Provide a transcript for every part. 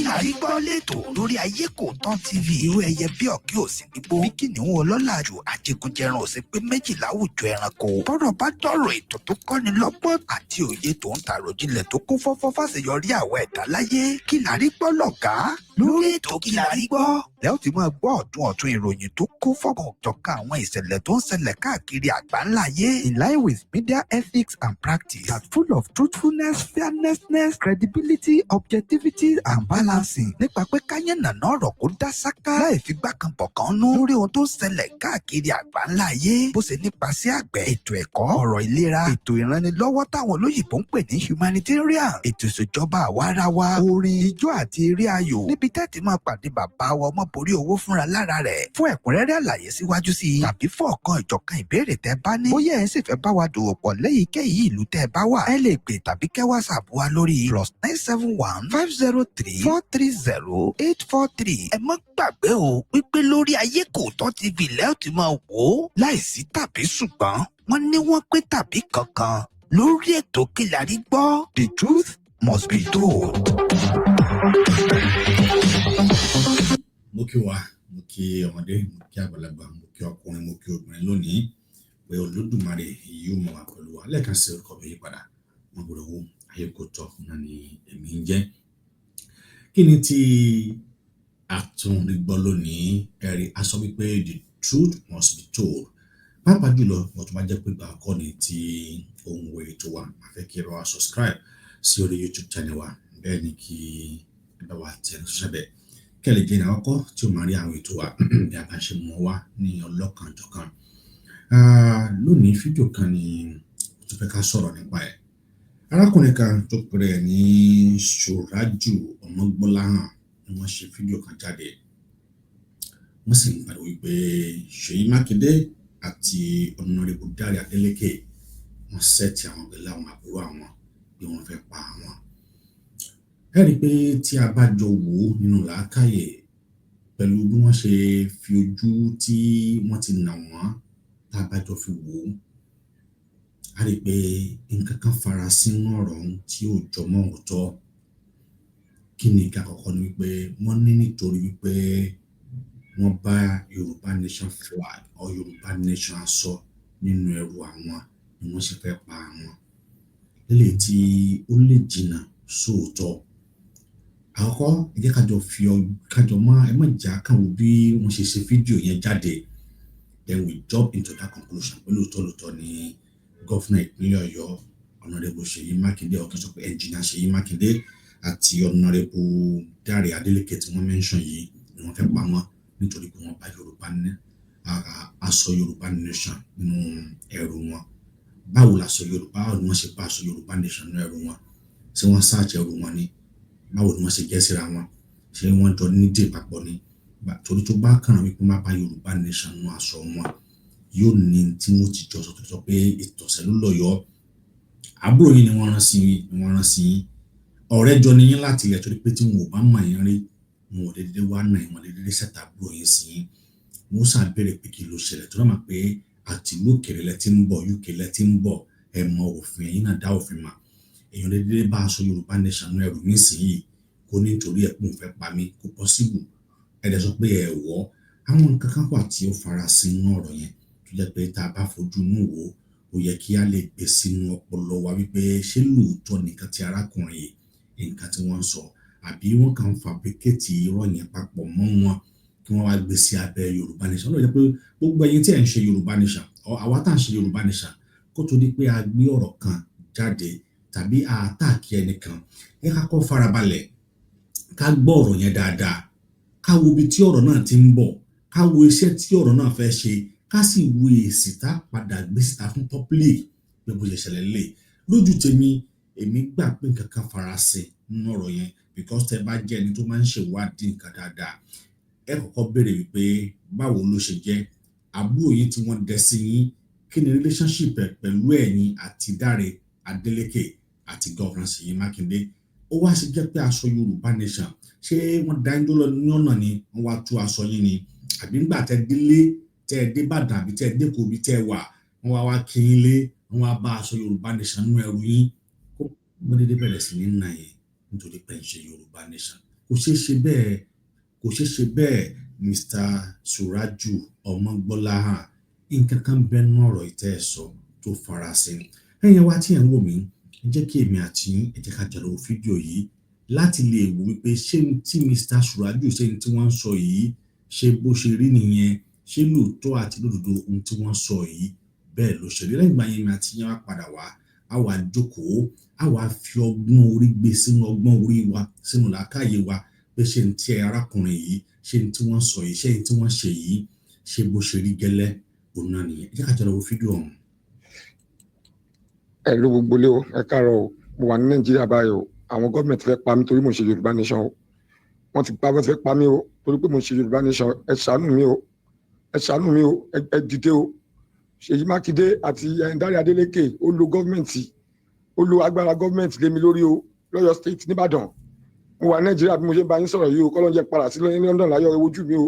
La rí gbọ́ lẹ́tọ̀ lórí Ayé Kò Tán TV. Irú ẹyẹ bí ọ̀kí ò sí nígbó, bí kìnìún ọlọ́làjù, àjẹgúnjẹran ò sí pé méjì láwùjọ ẹranko. Bọ́rọ̀ bá dọ̀rọ̀, ètò tó kọ́ni lọ́gbọ́n àti òye tó ń tàròjinlẹ̀ tó kún fọ́fọ́ fàṣeyọrí àwọn ẹ̀dá láyé. Kí la rí gbọ́ lọ̀gá lórí ètò Kí la rí gbọ́ lẹ́ ó ti máa gbọ́ ọ̀tún ọ̀tún ìròyìn tó kún fọ́gàn jọ̀kan, àwọn ìṣẹ̀lẹ̀ tó ń ṣẹlẹ̀ káàkiri àgbáńlá ayé, in line with media ethics and practice that full of truthfulness, fairness, credibility, objectivity and balancing, nípa pé káyẹ̀nà ọ̀rọ̀ kó dá sáká láì fi gbá kan bọ̀ kan nú lórí ohun tó ń ṣẹlẹ̀ káàkiri àgbáńlá ayé, bó ṣe nípasẹ̀ àgbẹ̀, ètò ẹ̀kọ́, ọ̀rọ̀ ìlera, ètò ìrànlọ́wọ́ táwọn olóyìnbó ń pè ní humanitarian, ètò ìṣèjọba àwarawa, orin, ijó àti eré ayò, níbi tẹ́tí máa pàdé bàbá wa ọmọborí owó fúnra lára rẹ̀. Fún ẹ̀kúnrẹ́rẹ́ àlàyé síwájú sí i tàbí fún ọ̀kan ìjọ̀kan ìbéèrè tẹ́ bá ní, bóyá ẹ̀ sì fẹ́ bá wa dòwò pọ̀ léyìíkéyìí ìlú tẹ́ bá wà, ẹ lè pè tàbí kẹ́ WhatsApp wa lórí +971 503 430 843. Ẹ má gbàgbé o wípé lórí Ayé Kò Tán TV lẹ́ẹ̀ tí máa wò ó láìsí tàbí ṣùgbọ́n, wọ́n ní wọ́n pé tàbí kankan lórí ètò Kí la rí gbọ́. The truth must be told. Mo kí wa, mo kí ọmọdé, mo kí àgbàlagbà, mo kí ọkùnrin, mo kí obìnrin lónìí pé Olódùmarè yóò máa wà pẹ̀lú wa. Lẹ́ẹ̀kan sí, orúkọ mi yí padà, wọn gbọ́dọ̀ wo Ayé Kò Tọ́ náà ni èmi ń jẹ́. Kí ni tí a tún rí gbọ́ lónìí? Ẹ̀rí a sọ wípé the truth must be told. Pàápàá jùlọ wọ́n tó bá jẹ́ pé ìgbà àkọ́kọ́ ni tí ohun wo ètò wa, a fẹ́ kí ẹ bá wa subscribe sí orí YouTube channel wa. Bẹ́ẹ̀ ni kí ẹ bá wa tẹ̀ ṣẹ́bẹ̀ kí ẹ lè jẹ́ ní àkọ́kọ́ tí ó máa rí àwọn ètò wa bí a bá ṣe mú wá ní ọlọ́kanòjọ̀kan. Lónìí, fídíò kan ni mo tún fẹ́ ká sọ̀rọ̀ nípa ẹ̀. Arákùnrin kan tó pera ẹ̀ ní Suraju Ọmọgbọ́láhàn ni wọ́n ṣe fídíò kan jáde. Wọ́n sì ń pariwo wípé Ṣèyí Mákindé àti Honourable Dáre Adélékè, wọ́n set àwọn pẹ̀lú àwọn àbúrò àwọn pé wọ́n fẹ́ pa àwọn. Ẹ rí i pé tí a bá jọ wò ó nínú làákàyè pẹ̀lú bí wọ́n ṣe fi ojú tí wọ́n ti nà wọ́n, tá a bá jọ fi wò ó, a rí i pé nǹkan kan farasin nínú ọ̀rọ̀ ọ̀hún tí ò jọ mọ́ òótọ́. Kí ni nǹkan àkọ́kọ́? Ni wípé wọ́n ní nítorí wípé wọ́n bá Yorùbá Nation flag or Yorùbá Nation aṣọ nínú ẹrù àwọn ni wọ́n ṣe fẹ́ pa àwọn. Léyìí tí ó lè jìnnà sóòótọ́. Àkọ́kọ́, ẹ jẹ́ ká jọ fi ọ ká jọ má ẹ má jà kàn wo bí wọ́n ṣe ṣe fídíò yẹn jáde, then we jump into that conclusion pé lóòótọ́ lóòótọ́ ni governor ìpínlẹ̀ Ọ̀yọ́, Honourable Ṣèyí Mákindé, ọ̀kẹ́ sọ pé Engineer Ṣèyí Mákindé àti Honourable Dáre Adélékè tí wọ́n mention yìí ni wọ́n fẹ́ pa wọ́n nítorí pé wọ́n bá Yorùbá ní aṣọ Yorùbá Nation nínú ẹrù wọn. Báwo laṣọ Yorùbá, báwo ni wọ́n ṣe bá aṣọ Yorùbá Nation nínú ẹrù wọn? Ṣé wọ́n search ẹrù wọn ni? Báwo ni wọ́n ṣe jẹ́ síra wọn? Ṣé wọ́n jọ nídìí papọ̀ ni? Torí tó bá kàn wípé má bá Yorùbá Nation nínú aṣọ wọn, yóò ní tí wọ́n ti jọ sọ, tó sọ pé ìtọ̀sẹ̀ ló lọ́yọ̀ọ́. Àbúrò yín ni wọ́n rán sí yín, ni wọ́n rán sí yín. Ọ̀rẹ́ jọ ní yín láti ilẹ̀, torí pé tí wọn ò bá mọ̀ yín rí, wọn ò dédé wá nà yín, wọn dédé ṣẹ̀tà àbúrò yín sí yín. Wọ́n ṣáà béèrè pé kí ló ṣẹlẹ̀, tó náà mọ̀ pé àtìlú òkèèrè lẹ ti ń bọ̀, UK lẹ ti ń bọ̀, ẹ mọ òfin, ẹ̀yin náà dá òfin mà. Èèyàn dédé bá aṣọ Yorùbá Nation nínú ẹrù nísìnyìí kó ní nítorí ẹ̀ pé òun fẹ́ pa mí, kò possible. Ẹ dẹ̀ sọ pé ẹ wọ̀. Àwọn nǹkan kan wà tí ó farasin nínú ọ̀rọ̀ yẹn tó jẹ́ pé tá a bá fojú inú wò ó, ó yẹ kí á lè gbé sínú ọpọlọ wa wípé ṣé lóòótọ́ nìkan tí arákùnrin yìí, nǹkan tí wọ́n ń sọ, àbí wọ́n kàn ń fabricate irọ́ yẹn papọ̀ mọ́ wọn kí wọ́n wá gbé sí abẹ́ Yorùbá Nation. Ó lè jẹ́ pé gbogbo ẹ̀yin tí ẹ̀ ń ṣe Yorùbá Nation, àwa tá à ń ṣe Yorùbá Nation, kó tó di pé a gbé ọ̀rọ̀ kan jáde tàbí a attack ẹnìkan, ẹ ká kọ́ farabalẹ̀, ká gbọ́ ọ̀rọ̀ yẹn dáadáa, ká wo ibi tí ọ̀rọ̀ náà ti ń bọ̀, ká wo iṣẹ́ tí ọ̀rọ̀ náà fẹ́ ṣe, ká sì wo èsì tá a padà gbé síta fún public pé bó ṣe ṣẹlẹ̀ lè. Lójú tèmi, èmi gbà pé nǹkan kan farasin nínú ọ̀rọ̀ yẹn, because tẹ bá jẹ́ ẹni tó máa ń ṣèwádìí nǹkan dáadáa, ẹ kọ́kọ́ béèrè wípé báwo ló ṣe jẹ́ àbúrò yín tí wọ́n dẹ sí yín? Kí ni relationship ẹ̀ pẹ̀lú ẹ̀yin àti Dáre Adélékè àti Governor Ṣèyí Mákindé? Ó wá ṣe jẹ́ pé aṣọ Yorùbá Nation, ṣé wọ́n dá yín dúró ní ọ̀nà ni wọ́n wá tú aṣọ yín ni, àbí ńgbà tẹ́ délé, tẹ́ dé Ìbàdàn, àbí tẹ́ dé Èkó bí tẹ́ wà, wọ́n wá wá kí yín lé, wọ́n wá bá aṣọ Yorùbá Nation nínú ẹrù yín, kó wọ́n dédé bẹ̀rẹ̀ sí ní nà yín nítorí pé ń ṣe Yorùbá Nation? Kò ṣeé ṣe bẹ́ẹ̀, kò ṣeé ṣe bẹ́ẹ̀. Mr. Suraju Ọmọgbọ́láhàn, nǹkan kan bẹ́nu ọ̀rọ̀ ìtẹ́ ẹ̀ sọ tó farasin. Ẹ̀yin wa tí ẹ̀ ń wò mí, ẹ jẹ́ kí èmi àti yín, ẹ jẹ́ ká jọ lọ wo fídíò yìí láti lè wò wípé ṣé n tí Mr. Suraju, ṣé n tí wọ́n ń sọ yìí, ṣé bó ṣe rí nìyẹn? Ṣé lóòótọ́ àti lódodo, ohun tí wọ́n sọ yìí, bẹ́ẹ̀ ló ṣe rí? Lẹ́yìn ìgbà yẹn, èmi àti yín á padà wá, á wá jókòó, á wá fi ọgbọ́n orí gbé sínú ọgbọ́n orí wa, sínú làákàyè wa, pé ṣé n tí arákùnrin yìí, ṣé n tí wọ́n sọ yìí, ṣé n tí wọ́n ṣe yìí, ṣé bó ṣe rí gẹ́lẹ́ òun náà nìyẹn? Ẹ jẹ́ ká jọ lọ wo fídíò ọ̀hún. Ẹ ló gbogbo lé o, ẹ káàárọ̀ o. Mo wà ní Nàìjíríà báyìí o. Àwọn gọ́ọ̀mẹ̀ntì fẹ́ pa mí torí mo ń ṣe Yorùbá Nation o. Wọ́n ti pa, wọ́n ti fẹ́ pa mí o torí pé mo ń ṣe Yorùbá Nation. Ẹ ṣàánú mi o, ẹ ṣàánú mi o, ẹ dìde o. Ṣèyí Mákindé àti Dáre Adélékè, ó lo government, ó lo agbára government lé mi lórí o, lọ́yọ̀ State nìbàdàn. Mo wà Nàìjíríà bí mo ṣe ń bá yín sọ̀rọ̀ yìí o. Kọ́lọ́n jẹ́ padà sí London láyọ̀. Ẹ wojú mi o,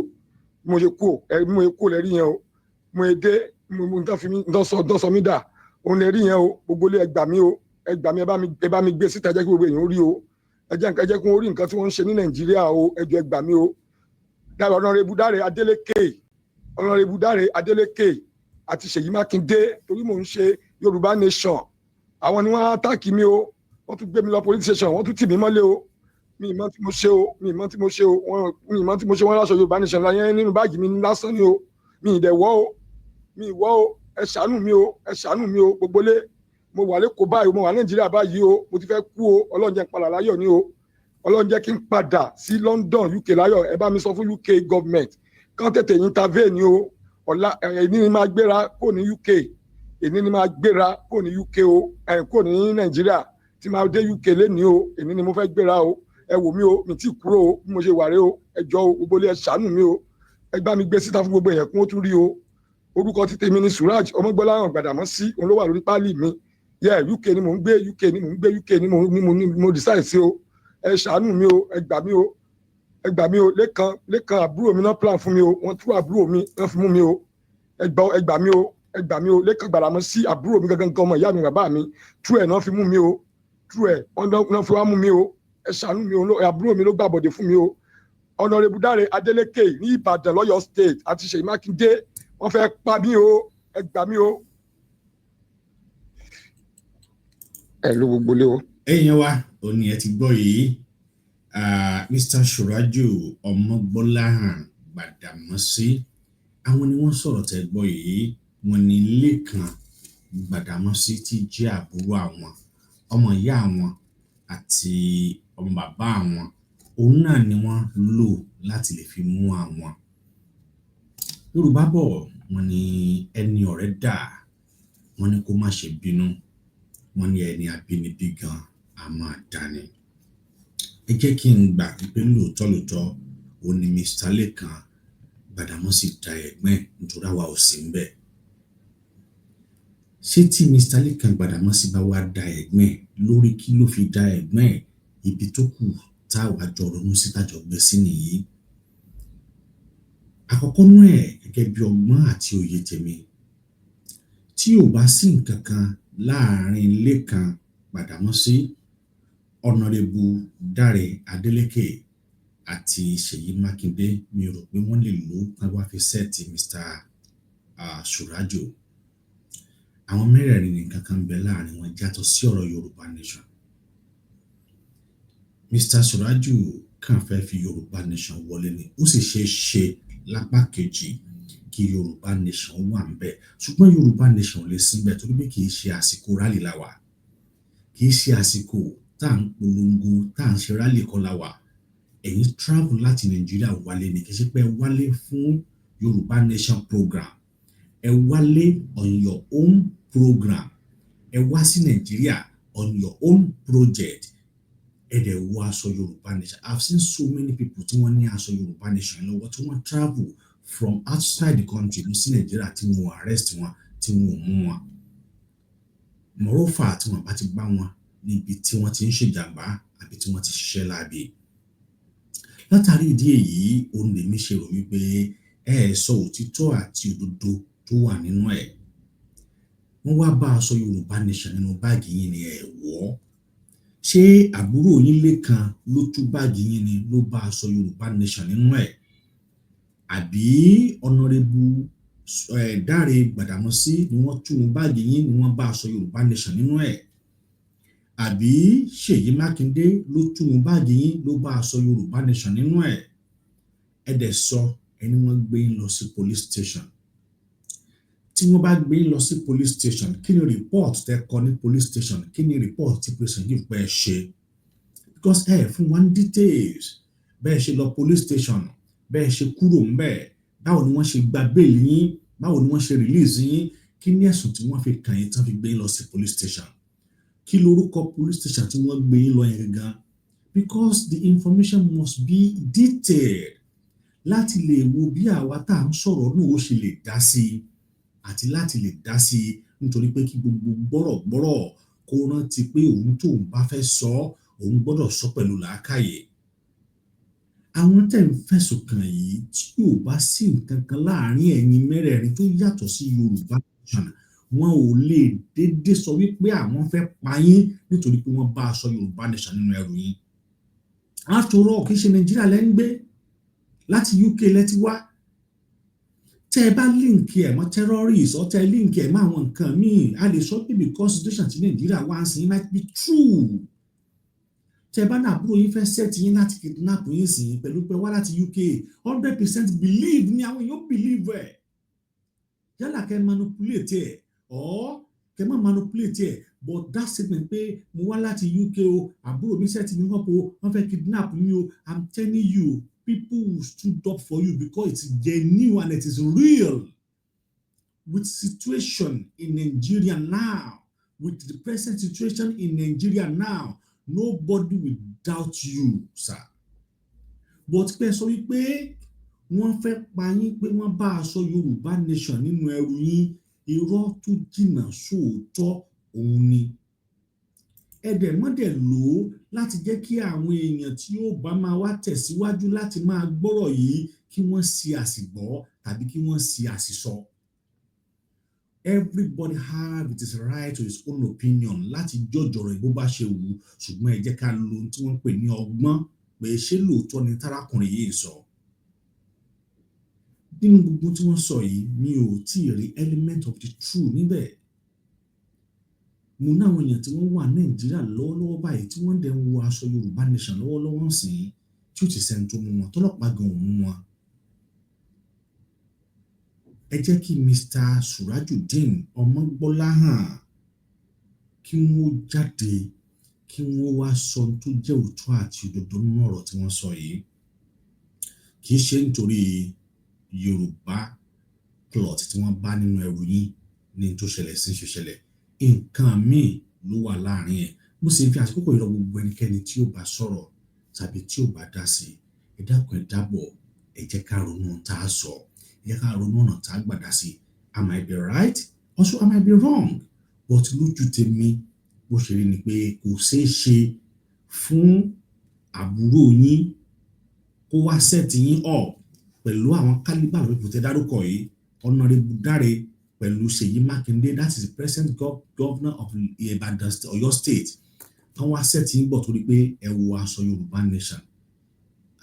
bí mo ṣe kú o, ẹ bí mo ṣe kú lẹ́rí yẹn o. Mo dé, mo ń tán fi mí ń tán sọ mí dà òun lè rí yẹn o. Gbogbo ilé, ẹ gbà mí o, ẹ gbà mí. Ẹ bá mi gbé síta, jẹ́ kí gbogbo èèyàn rí o. Ẹ jẹ́ kí wọ́n rí nǹkan tí wọ́n ń ṣe ní Nàìjíríà o. Ẹ jọ̀ọ́, ẹ gbà mí o. Dáre, Honourable Dáre Adélékè, Honourable Dáre Adélékè àti Ṣèyí Mákindé, torí mò ń ṣe Yorùbá Nation, àwọn ni wọ́n attack mi o. Wọ́n tún gbé mi lọ police station, wọ́n tún tì mí mọ́lé o. Mi ì mọ̀ tí mo ṣe o, mi ì mọ̀ tí mo ṣe o. Wọ́n mi ì mọ̀ tí mo ṣe. Wọ́n láṣọ Yorùbá Nation láyé nínú báàgì mi lásán ni o. Mi ì dẹ̀ wọ́ o, mi ì wọ́ o. Ẹ ṣàánú mi o, ẹ ṣàánú mi o. Gbogbo lé, mo wà lẹ́kọ̀ọ́ báyìí, mo wà Nàìjíríà báyìí o. Mo ti fẹ́ kú o. Ọlọ́run jẹ́ n padà láyọ̀ ni o. Ọlọ́run jẹ́ kí n padà sí London, UK láyọ̀. Ẹ bá mi sọ fún UK government kán tètè intervene ni o. Ọ̀la, èní ni máa gbéra kó ní UK, èní ni máa gbéra kó ní UK o, ẹ kó ní Nàìjíríà tí máa dé UK lénìí o. Èní ni mo fẹ́ gbéra o. Ẹ wò mí o, mi ti kúrò o, bí mo ṣe wà rè o. Ẹ jọ̀ọ́ o, gbogbo ilé, ẹ ṣàánú mi o. Ẹ gbá mi gbé síta fún gbogbo èèyàn kí wọ́n tún rí o. Orúkọ tí tèmi ni Suraj Ọmọgbọ́láhàn Gbàdàmọ́sí, òun ló wà lórí páálí mi yẹ. UK ni mò ń gbé, UK ni mò ń gbé, UK ni mo decide sí o. Ẹ ṣàánú mi o, ẹ gbà mí o, ẹ gbà mí o. Lẹ́kan, Lẹ́kan àbúrò mi náà plan fún mi o. Wọ́n tú àbúrò mi náà fi mú mi o. Ẹ gbà, ẹ gbà mí o, ẹ gbà mí o. Lẹ́kan Gbàdàmọ́sí, àbúrò mi gangan, ọmọ ìyá mi, bàbá mi, tú ẹ̀ náà fi mú mi o. Tú ẹ̀ wọ́n náà fi wá mú mi o. Ẹ ṣàánú mi o. Àbúrò mi ló gbàbọ̀dé fún mi o. Honourable Dáre Adélékè ní Ìbàdàn, lọ́yọ̀ State, àti Ṣèyí Mákindé, wọ́n fẹ́ pa mí o. Ẹ gbà mí o. Ẹ ló gbogbo lé o. Ẹ̀yin wa, òní ẹ ti gbọ́ yìí, Mr. Suraju Ọmọgbọ́láhàn Gbàdàmọ́sí, àwọn ni wọ́n sọ̀rọ̀ tẹ́ gbọ́ yìí. Wọ́n ní Lẹ́kan Gbàdàmọ́sí tí jẹ́ àbúrò àwọn, ọmọ ìyá àwọn àti ọmọ bàbá àwọn, òun náà ni wọ́n lò láti lè fi mú àwọn. Yorùbá bọ̀, wọ́n ní ẹni ọ̀rẹ́ dà, wọ́n ní kó má ṣe bínú. Wọ́n ní ẹni abínibí gan a máa dání. Ẹ jẹ́ kí n gbà pé lóòótọ́ lóòótọ́ òun ni Mr. Lẹ́kan Gbàdàmọ́sí da ẹ̀gbọ́n ẹ̀, nítorí àwa ò sí ńbẹ̀. Ṣé tí Mr. Lẹ́kan Gbàdàmọ́sí bá wá da ẹ̀gbọ́n ẹ̀, lórí kí ló fi da ẹ̀gbọ́n ẹ̀? Ibi tó kù táwa jọ ronú sí, tájọ gbé sí nìyí. Àkọ́kọ́ nú ẹ̀, gẹ́gẹ́ bí ọgbọ́n àti òye tèmi, tí ò bá sí nǹkan kan láàrin Lẹ́kan Gbàdàmọ́sí, Honourable Dáre Adélékè àti Ṣèyí Mákindé, mi ò rò pé wọ́n lè lò ó kán wá fi set Mr. Suraju. Àwọn mẹ́rẹ̀ẹ̀rin ní nǹkan kan ń bẹ láàrin wọn yàtọ̀ sí ọ̀rọ̀ Yorùbá Nation. Mr. Suraju kàn fẹ́ fi Yorùbá Nation wọlé ni. Ó sì ṣeé ṣe lápá kejì kí Yorùbá Nation wà ńbẹ̀, ṣùgbọ́n Yorùbá Nation ò lè síbẹ̀ torí pé kì í ṣe àsìkò rally la wà. Kì í ṣe àsìkò tá à ń polongo, tá à ń ṣe rally kọ́ la wà. Ẹ̀yin travel láti Nàìjíríà wálé ni, kì í ṣe pé ẹ wálé fún Yorùbá Nation program. Ẹ wálé on your own program, ẹ wá sí Nàìjíríà on your own project, ẹ dẹ̀ wọ aṣọ Yorùbá Nation. I've seen so many people tí wọ́n ní aṣọ Yorùbá Nation lọ́wọ́, tí wọ́n travel from outside the country lọ sí Nàìjíríà, tí wọ́n arrest wọn, tí wọ́n ò mú wọn. Moreover, tí wọ́n bá ti bá wọn níbi tí wọ́n ti ń ṣèjàmbá àbí tí wọ́n ti ṣiṣẹ́ láabi. Látàrí ìdí èyí, òun lèmi ṣe rò wípé ẹ ẹ sọ òtítọ́ àti òdodo tó wà nínú ẹ̀. Wọ́n wá bá aṣọ Yorùbá Nation nínú báàgì yín ni ẹ wọ̀ ọ́. Ṣé àbúrò yín Lékan ló tú báàgì yín ni ló bá aṣọ Yorùbá Nation nínú ẹ̀, àbí Honourable Dáre Gbàdàmọ́sí ni wọ́n tú báàgì yín ni wọ́n bá aṣọ Yorùbá Nation nínú ẹ̀, àbí Ṣèyí Mákindé ló tú báàgì yín ló bá aṣọ Yorùbá Nation nínú ẹ̀? Ẹ dẹ̀ sọ ẹni wọ́n gbé yín lọ sí police station. Tí wọ́n bá gbé yín lọ sí police station, kí ni report tẹ́ kọ ní police station? Kí ni report tí police station yìí pẹ́ ṣe? Because ẹ fún wa ní details bẹ́ẹ̀ ṣe lọ police station, bẹ́ẹ̀ ṣe kúrò ńbẹ̀, báwo ni wọ́n ṣe gba bail yín, báwo ni wọ́n ṣe release yín, kí ni ẹ̀sùn tí wọ́n fi kàn yín tán fi gbé yín lọ sí police station, kí lorúkọ police station tí wọ́n gbé yín lọ yẹn gangan? Because the information must be detailed láti lè wo bí àwa tá à ń sọ̀rọ̀ náà ó ṣe lè dá sí i àti láti lè dá sí i, nítorí pé kí gbogbo gbọ́rọ̀gbọ́rọ̀ kó rántí pé òun tóun bá fẹ́ sọ, òun gbọ́dọ̀ sọ pẹ̀lú làákàyè. Àwọn tẹ́ ń fẹ̀sùn kàn yìí, tí ò bá sí nǹkan kan láàrin ẹ̀yin mẹ́rẹ̀ẹ̀rin tó yàtọ̀ sí Yorùbá Nation, wọn ò lè déédéé sọ wípé àwọn fẹ́ pa yín nítorí pé wọ́n bá aṣọ Yorùbá Nation nínú ẹrù yín. After all, kì í ṣe Nàìjíríà lẹ́ ń gbé, láti UK lẹ́ ti wá. Tẹ́ ẹ bá link ẹ̀ mọ́ terrorist or tẹ́ ẹ link ẹ̀ mọ́ àwọn nǹkan míì, a lè sọ pé because situation ti Nàìjíríà wá ń sìn might be true. Tẹ́ ẹ bá náà àbúrò yín fẹ́ set yín láti kidnap yín sìn pẹ̀lú pé wá láti UK, 100% believe ni àwọn èèyàn believe ẹ̀. Yálà kẹ́ manipulate ẹ̀ or kẹ́ má manipulate ẹ̀, but that statement pé mo wá láti UK o, àbúrò mi set mi up o, wọ́n fẹ́ kidnap mi o, I'm telling you, people will stood up for you because it's genuine and it is real. With situation in Nigeria now, with the present situation in Nigeria now, nobody will doubt you, sir. But pé sọ wípé wọ́n fẹ́ pa yín, pé wọ́n bá aṣọ Yorùbá Nation nínú ẹrù yín, irọ́ tó jìnnà sóòótọ́ òun ni. Ẹ̀dẹ̀ mọ́dẹ̀ lò ó láti jẹ́ kí àwọn èèyàn tí ó bá máa wá tẹ̀síwájú láti máa gbọ́rọ̀ yìí kí wọ́n ṣe àsìgbọ́ tàbí kí wọ́n ṣe àsìsọ. Everybody have his right to his own opinion láti judge ọ̀rọ̀ bó bá ṣe wù ú, ṣùgbọ́n ẹ jẹ́ ká lo ohun tí wọ́n ń pè ní ọgbọ́n pé ṣé lóòótọ́ ni tárákùnrin yìí sọ. Nínú gbogbo tí wọ́n sọ yìí, mi ò tí ì rí element of the truth níbẹ̀. Mo ní àwọn èèyàn tí wọ́n wà Nàìjíríà lọ́wọ́lọ́wọ́ báyìí tí wọ́n dẹ̀ ń wọ aṣọ Yorùbá Nation lọ́wọ́lọ́wọ́ ń sìn tí ó ti sẹ́ni tó mú wọn, tọ́lọ́pàá gan ò mú wọn. Ẹ jẹ́ kí Mr. Surajudeen Ọmọgbọ́láhàn kí wọ́n jáde, kí wọ́n wá sọ ohun tó jẹ́ òótọ́ àti òdodo nínú ọ̀rọ̀ tí wọ́n sọ yìí. Kì í ṣe nítorí Yorùbá cloth tí wọ́n bá nínú ẹrù yín ní tó ṣẹlẹ̀ sí ṣe ṣẹlẹ̀. Nǹkan míì ló wà láàrin ẹ̀. Mo sì ń fi àsìkò yìí rọ gbogbo ẹnikẹ́ni tí ó bá sọ̀rọ̀ tàbí tí ó bá dá sí, ẹ dákun, ẹ dábọ̀, ẹ jẹ́ ká ronú ohun tá a sọ, ẹ jẹ́ ká ronú ọ̀nà tá a gbà dá sí. I might be right, also I might be wrong, but lójú tèmi, bó ṣe rí ni pé kò ṣeé ṣe fún àbúrò yín kó wá set yín up pẹ̀lú àwọn calibre people tẹ́ dárúkọ yìí, Honourable Dáre pẹ̀lú Ṣèyí Mákindé, that is the present governor of Ibadan, Ọ̀yọ́ State, tán wá set yín bọ̀ torí pé ẹ wọ aṣọ Yorùbá Nation.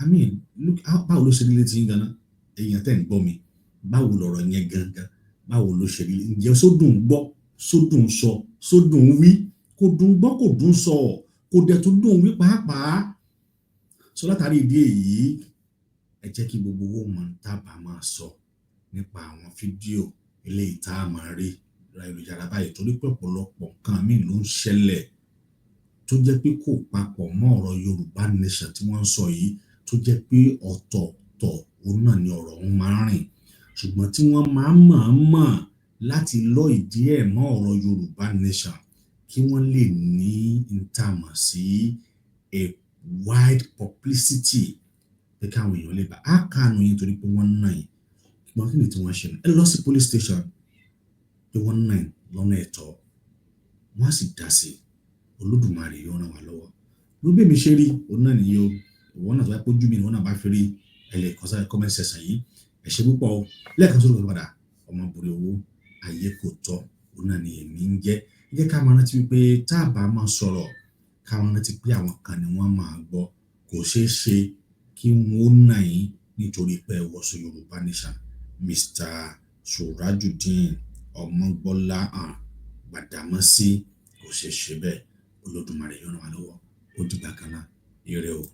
I mean, look, báwo ló ṣe rí létí yín ganan, èèyàn tẹ́ ń gbọ́ mi? Báwo lọ̀rọ̀ yẹn gangan, báwo ló ṣe rí? Ǹjẹ́ sódùn gbọ́, sódùn sọ, sódùn wí? Kò dùn gbọ́, kò dùn sọ, kò dẹ̀ tún dùn wí pàápàá. Sọ látàrí ìdí èyí, ẹ jẹ́ kí gbogbo owó mọ̀ tá a bá máa sọ nípa àwọn fídíò eléyìí tá a máa rí lórí ayélujára báyìí, torí pé ọ̀pọ̀lọpọ̀ nǹkan míì ló ń ṣẹlẹ̀ tó jẹ́ pé kò papọ̀ mọ́ ọ̀rọ̀ Yorùbá Nation tí wọ́n ń sọ yìí, tó jẹ́ pé ọ̀tọ̀ọ̀tọ̀ òun náà ni ọ̀rọ̀ ọ̀hún máa ń rìn, ṣùgbọ́n tí wọ́n máa ń mọ̀ọ́mọ̀ láti lọ́ ìdí ẹ̀ mọ́ ọ̀rọ̀ Yorùbá Nation kí wọ́n lè ní n tá a mọ̀ sí a wide publicity, pé káwọn èèyàn lè bá a káàánú yín torí pé wọ́n ń nà yín. Ṣùgbọ́n kí ni tí wọ́n ṣe? Ẹ lọ sí police station pé wọ́n ń nà yín lọ́nà ẹ̀tọ́, wọ́n á sì dá sí i. Olódùmarè yóò ràn wá lọ́wọ́. Ló bí èmi ṣe rí òun náà nìyí o. Ìwọ náà tó bá pójú mi ni ìwọ náà bá fi rí, ẹ lè kọ sáré comment section yìí. Ẹ ṣé púpọ̀ o. Lẹ́ẹ̀kan sórí padà, ọmọ borí owó ayé kò tọ́ òun náà ni èmi ń jẹ́. Ẹ jẹ́ ká máa rántí wípé tá a bá máa sọ̀rọ̀ ká Káwọn rántí pé àwọn kan ni wọ́n máa gbọ́. Kò ṣeé ṣe kí wọ́n ó nà yín nítorí pé ẹ wọṣọ Yorùbá Nation. Mr Surajudeen Ọmọgbọ́láhàn Gbàdámọ́sí, kò ṣeé ṣe bẹ́ẹ̀. Olódùmarè yóò ràn wá lọ́wọ́. Ó dìgbà kan náà, ire o.